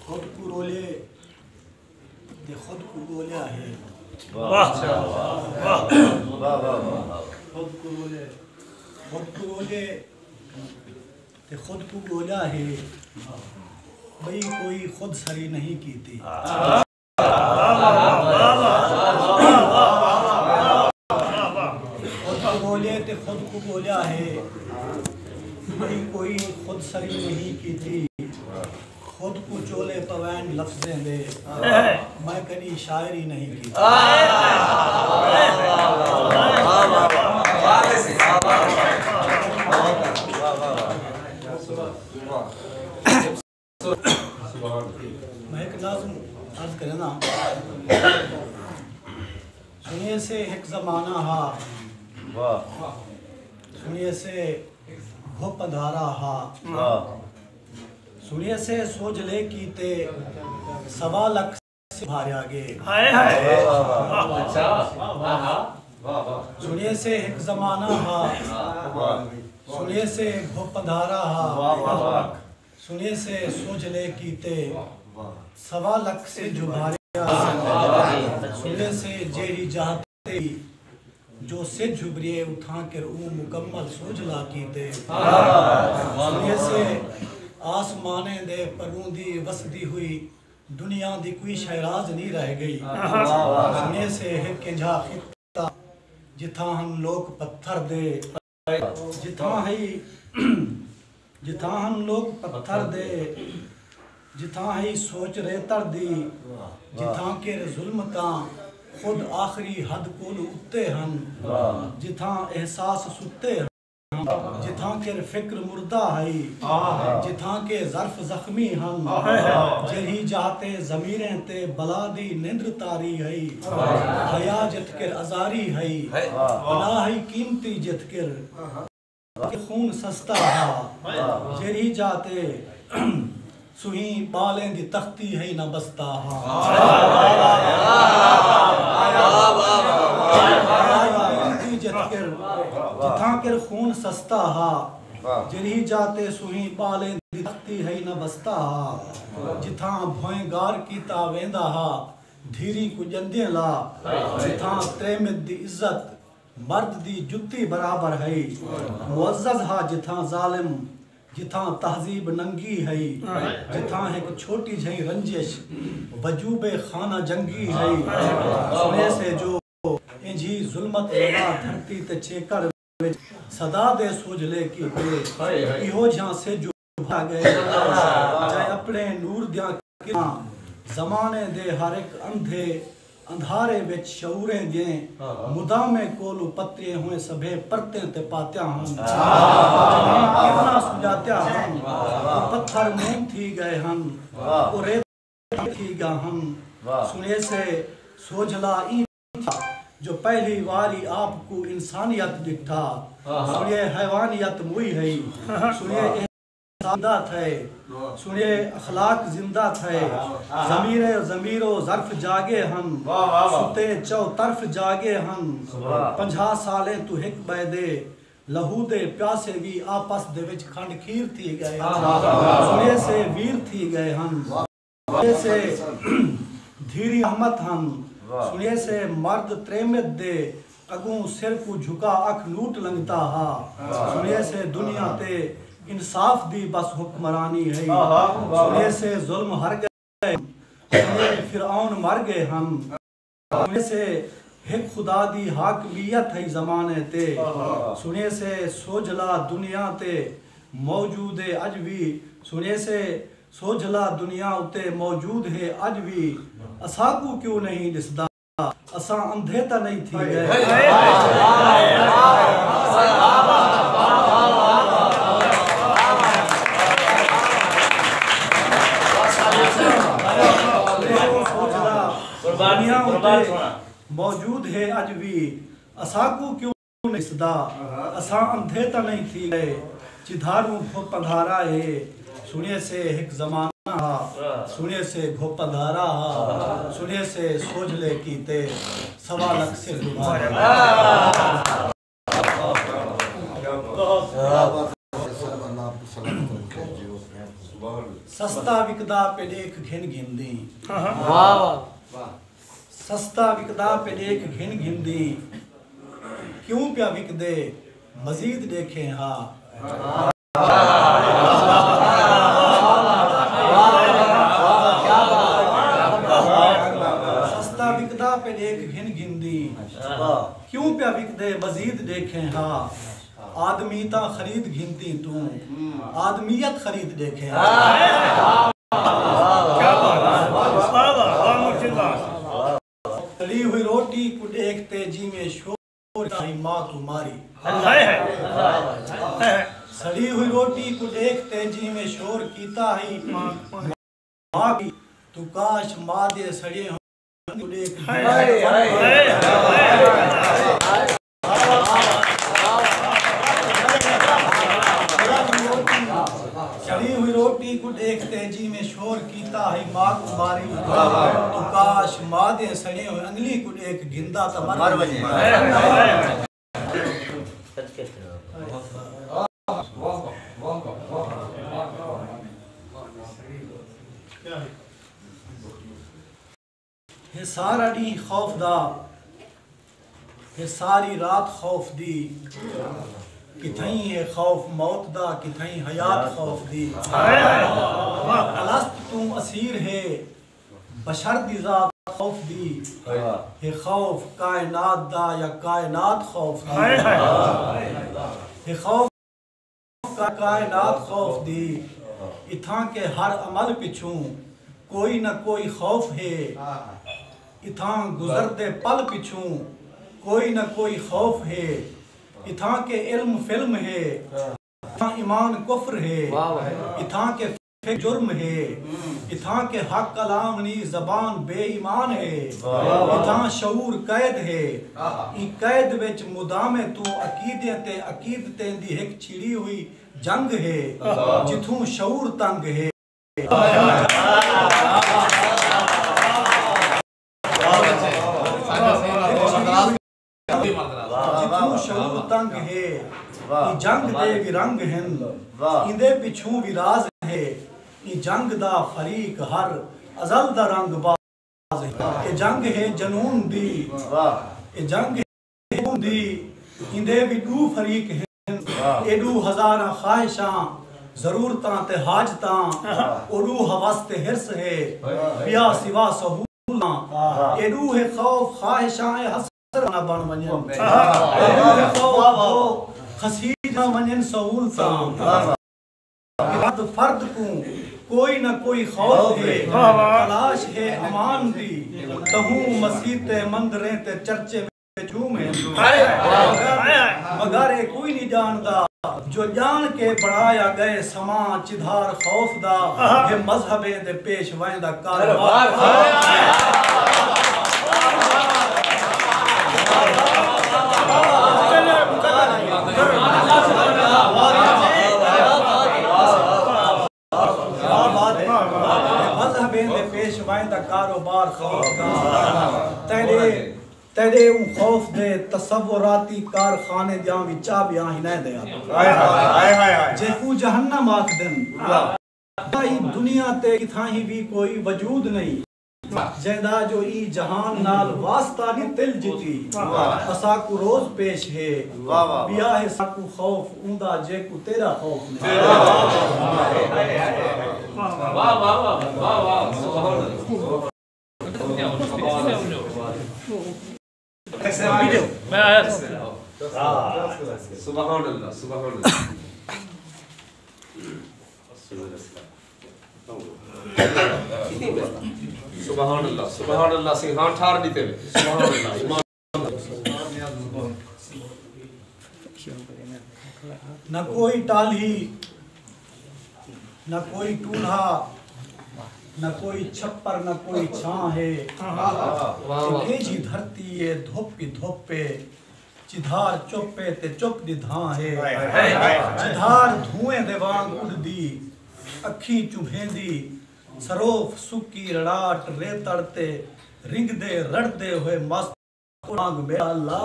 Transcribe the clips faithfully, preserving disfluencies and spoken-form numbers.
خود کوں رولے تے خود کوں ڳولیا ہے۔ واہ۔ خود کوں رولے، خود کوں رولے تے خود کوں ڳولیا ہے۔ ٻئی کوئی خود سری نہیں کیتی۔ خود کوں ڳولے تے خود کوں ڳولیا ہے۔ ٻئی کوئی خود سری نہیں کیتی۔ خود کوں چولے پوین لفظیں دے، میں کݙی شاعری نہیں کیتی۔ میں ہک نظم عرض کرینداں۔ سݨیے سے ہک زمانہ ہا، سݨیے سے گھپ اندھارا ہا، سݨیے سے سوجھلے کیتے سوا لکھ سبھاریا ڳئے۔ ہائے ہائے۔ سݨیے سے ہک زمانہ ہا، سݨیے سے گھپ اندھارا ہا، سݨیے سے سوجھلے کیتے سوا لکھ سجھ ابھاریا۔ سݨیے سے جیڑھی جاہ تے جو سجھ ابھریے، اتھاں کر اوں مکمل سوجھلا کیتے۔ سݨیے سے آسمانیں دے پروں دی وسدی ہوئی دنیا دی کوئی شئے راز نی رہ ڳئی۔ سݨیے سے ہک اینجھا خطہ جتھاں ہن لوک پتھر دے، جتھاں ہئی جتھاں ہن لوک پتھر دے، جتھاں ہئی سوچ ریتڑ دی، جتھاں کر ظلمتاں خود آخری حد کولوں اتے ہن، جتھاں احساس ستے ہن، جتھاں کر فکر مردہ ہئی، جتھاں کہ ظرف زخمی ہن، جیرھی جاہ تے ضمیریں تے بلا دی نندر طاری ہئی، حیا جتھ کر عذاری ہئی، پناہ ہئی قیمتی جتھ کر خون سستا ہا، جیرھی جاہ تے سوہیں ٻالیں دی تختی ہئی نہ بستا ہا۔ جتھ کر، جتھاں کر خون سستا ہا، جیرھی جاہ تے سوہیں ٻالیں دی تختی ہئی نہ بستا ہا، جتھاں بھوئیں گار کیتا ویندا ہا دھیریں کوں ڄندیں لا، جتھاں تریمت دی عزت مرد دی جتی برابر ہئی، معزز ہا جتھاں ظالم، جتھاں تہذیب ننگی ہئی، جتھاں ہک چھوٹی جھئیں رنجش وجوب خانہ جنگی ہئی۔ سݨیے سے جو اینجھی ظلمت لڳا دھرتی تے چھیکڑ وچ صدا دے سوجھلے کیتے، ایہو جھیاں سجھ ابھا ڳئے، جئیں اپݨے نور دیاں کرناں زمانے دے ہر ہک اندھے اندھارے وچ شعوریں دیئیں مدامیں کولوں پتریئیں ہوئیں سبھے پرتیں تے پاتیاں ہن۔ جہاں کرناں سنڄاتیاں ہن، او پتھر موم تھی ڳئے ہن، او ریت تھی ڳیا ہن۔ سݨیے سے سوجھلا ایں تھیا جو پہلی واری آپ کوں انسانیت ݙٹھا۔ سݨیے حیوانیت موئی ہئی، سݨیے احساس زندہ تھئے، سݨیے اخلاق زندہ تھئے، ضمیر ضمیر و ظرف جاڳے ہن، ستے چو طرف جاڳے ہن، پنجاہ سالیں توں ہک ٻئے دے لہو دے پیاسے وی آپس دے وچ کھنڈ کھیر تھی ڳئے ہن، سݨیے سے ویر تھی ڳئے ہن۔ سݨیے سے دھیری رحمت ہن، سݨیے سے مرد تریمت دے اڳوں سر کوں جھکا اکھ لوٹ لنگھدا ہا۔ سݨیے سے دنیا تے انصاف دی بس حکمرانی ہئی۔ سݨیے سے ظلم ہر ڳئے ہن، سݨیے فرعون مر ڳئے ہن۔ سݨیے سے ہک خدا دی حاکمیت ہئی زمانے تے۔ سݨیے سے سوجھلا دنیا تے موجود ہے اڄ وی۔ سݨیے سے سوجھلا دنیا اتے موجود ہے اڄ وی، اساکوں کیوں نہیں ݙسدا؟ اساں اندھے تاں نہیں تھی ڳئے؟ سوجھلا دنیا اتے موجود ہے اڄ وی، اساکوں کیوں ݙسدا، اساں اندھے تاں نئیں تھی ڳئے، چدھاروں گھپ اندھارا ہے۔ سݨیے سے ہک زمانہ ہا، سݨیے سے گھپ اندھارا ہا، سݨیے سے سوجھلے کیتے سوا لکھ سر ݙبھارے۔ سستا وکدا پئے ݙیکھ گھن گھندیں۔ واہ واہ۔ سستا وکدا پئے ݙیکھ گھن گھندیں۔ کیوں پیا وکدے مزید ݙیکھیں ہا۔ سستا وکدا پئے ݙیکھ گھن گھندیں۔ کیوں پیا وکدے مزید ݙیکھیں ہا۔ آدمی تاں خرید گھنتی توں، آدمیت خرید ݙیکھیں۔ سڑی ہوئی روٹی کوں ݙیکھ تے جیویں شور کیتا ہئی ماء کوں ماری۔ سڑی ہوئی روٹی کوں ݙیکھ تے جیویں شور کیتا ہئی ماء کوں، توں کاش ماء دے سڑے ہوئے ݙیکھ۔ سڑی ہوئی روٹی کوں ݙیکھ تے جیویں شور کیتا ہئی ماء کوں ماری، توں کاش ماء دے سڑے ہوئے انگلی کوں ݙیکھ گھندا تاں مر ونڄے۔ ہے سارا ݙینہہ خوف دا، ہے ساری رات خوف دی، کتھائیں ہے خوف موت دا، کتھائیں حیات خوف دی۔ الست توں اسیر ہے بشر دی ذات خوف دی، ہے خوف کائنات دا یا کائنات خوف دی۔ ہے خوف کا-، کائنات خوف دی۔ اتھاں کے ہر عمل پچھوں کوئی نہ کوئی خوف ہے۔ اتھاں گزردے پل پچھوں کوئی نہ کوئی خوف ہے۔ اتھاں کے علم فلم ہے۔ اتھاں ایمان کفر ہے۔ اتھاں کے فکر جرم ہے۔ اتھاں کے حق الامنی زبان بے ایمان ہے۔ اتھاں شعور قید ہے۔ ایں قید وچ مدامیں توں عقیدیں تے عقیدتیں دی ہک چھڑی ہوئی جنگ ہے۔ جتھوں شعور تنگ ہے۔ جتھوں شعور تنگ ہے، ایں جنگ دے وی رنگ ہن، ایندے پچھوں وی راز ہے۔ ایں جنگ دا فریق ہر ازل دا رنگ باز ہے۔ اے جنگ ہے جنون دی، اے جنگ ہے جنون دی، ایندے وی ݙو فریق ہن۔ اے ݙو ہزاراں خواہشاں، ضرورتاں تے حاجتاں، او ݙو ہوس تے حرص ہے، ٻیا سوا سہولاں۔ اے ݙو ہے خوف خواہشاں، اے حسرت نہ بݨ ونڄن۔ اے ݙو ہے خوف جو خسیج نہ ونڄن سہولتاں۔ فرد فرد کوں کوئی نہ کوئی خوف ہے، تلاش ہے امان دی۔ تہوں مسیتیں مندریں تے چرچے وچ جھوم ہن۔ مگر، مگر اے کوئی نی ڄاݨدا جو ڄاݨ کے بݨایا ڳئے سامان چدھار خوف دا، ہے مذہبیں دے پیشوائیں دا کاروبار۔ مذہبیں دے پیشوائیں دا کاروبار خوف دا۔ تیݙے، تیݙے اوں خوف دے تصوراتی کارخانے دیاں وی چابیاں ہنیندے ہن۔ ہائے ہائے، ہائے ہائے ہائے۔ جیکوں جہنم آکھدن۔ ایں دنیا تے کتھاہیں وی کوئی وجود نئیں، جیندا جو ایں جہان نال واسطہ نی تل جتی۔ اساکوں روز پیش ہے، واہ واہ۔ ٻیا ہے ساکوں خوف اوندا جیکوں تیݙا خوف نئیں۔ واہ واہ واہ واہ واہ، سبحان اللہ۔ میں آیا تھا۔ سبحان اللہ، سبحان اللہ۔ سبحان اللہ، سبحان اللہ، سنگھاں ٹھار ݙتے وے۔ سبحان اللہ، ایمان۔ نہ کوئی ٹالھی، نہ کوئی ٹولھا، نہ کوئی چھپر، نہ کوئی چھاں ہے۔ واہ، واہ۔ کیجھی دھرتی ہے، دھپ ہی دھپ ہے۔ چدھار چپ ہے تے چپ دی دھاں ہے۔ ہائے، ہائے، ہائے۔ چدھار دھوئیں دے وانگ اݙدی، اکھیں چبھیندی، سروف سکی رڑاٹ ریتڑ تے رنگدے رڑدے ہوئے مست وانگ میرا اللہ۔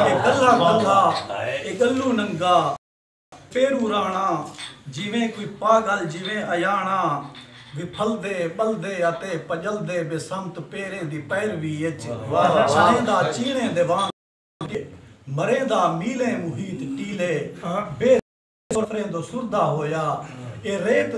اے کلھا کلھا، اے ڳلو ننگا، پیروں راہݨا، جیویں کوئی پاگل جیویں ایاݨا وپھلدے ٻلدے اتے پڄلدے بے سمت پیریں دی پیروی اچ چلیندا چیݨیں دے وانگ مریندا میلیں محیط ٹیلے بے سفریں دو سردا ہویا اے ریت